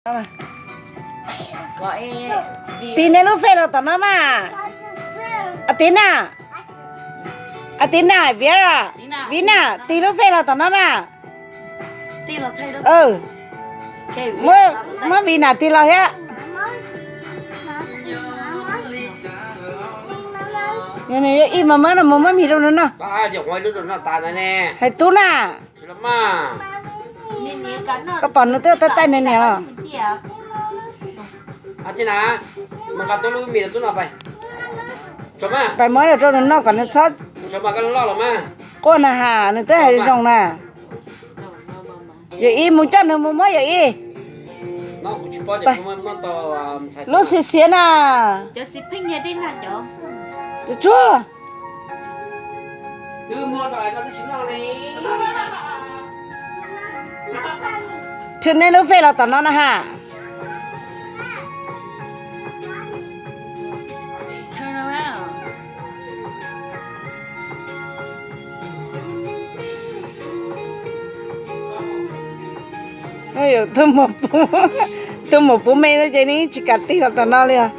Tig nej lub fej los tom no mas. A Tiv na, A Tiv na, Viv, Viv na, tig lub fej los tom no mas. Muab Viv na tig los thiab. Yog ib mas muab no mus muab mis rau nws noj. Hais tub na. Koj pom nws twb taij taij nws niam los? Pais muab rau nws noj kom nws txhob quaj na has, nws twb hais zoo na. Yawm Ib, mus coj nws mus muab Yawm Ib. Lub xiav xiav na. Tsuag, tsuag. Rhwv nej lub fej los tom no na ha. Tus muam puv me no ces nws tsis kam tig los tom no li os.